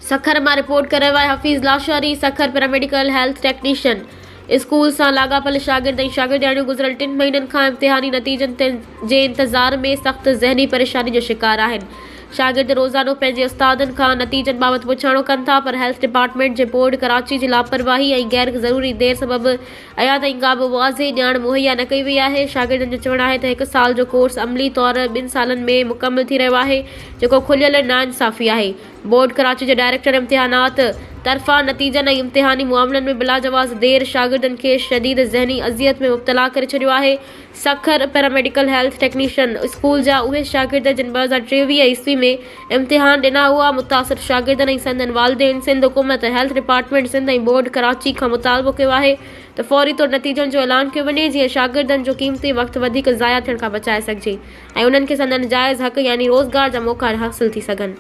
سکر مان رپورٽ ڪري رهيو آهي Hafeez Lashari, Sukkur paramedical health technician school سان لاڳاپيل شاگرد ۽ شاگردياڻيون گذريل ٽن مهينن کان امتحاني نتيجن جي انتظار ۾ سخت ذهني پريشاني جو شڪار آهن. شاگرد روزانو پنهنجي استادن کان نتيجن بابت پڇاڻو ڪن ٿا پر هيلٿ ڊپارٽمينٽ جي بورڊ ڪراچي جي لاپرواهي ۽ غير ضروري دير سبب اڃا تائين ڪا به واضح ڄاڻ مهيا نه ڪئي وئي آهي. شاگردن جو چوڻ آهي ته هڪ سال جو ڪورس عملي طور ٻن سالن ۾ مڪمل ٿي رهيو آهي جيڪو کليل ناانصافي آهي. بورڊ ڪراچي جي ڊائريڪٽر امتحانات طرفان نتيجن ۽ امتحاني معاملن ۾ بلاجواز دير شاگردن کي شديد ذهني اذيت ۾ مبتلا ڪري ڇڏيو آهي. Sukkur paramedical health technician school جا اهي شاگرد جن 2023 عيسوي ۾ امتحان ڏنا هئا، متاثر شاگردن ۽ سندن والدين سنڌ حڪومت، health department Sindh ۽ board Karachi کان مطالبو ڪيو آهي ته فوري طور نتيجن جو اعلان ڪيو وڃي جيئن شاگردن جو قيمتي وقت وڌيڪ ضايع ٿيڻ کان بچائي سگهجي ۽ انهن کي سندن جائز حق يعني روزگار جا موقعا حاصل ٿي سگهن.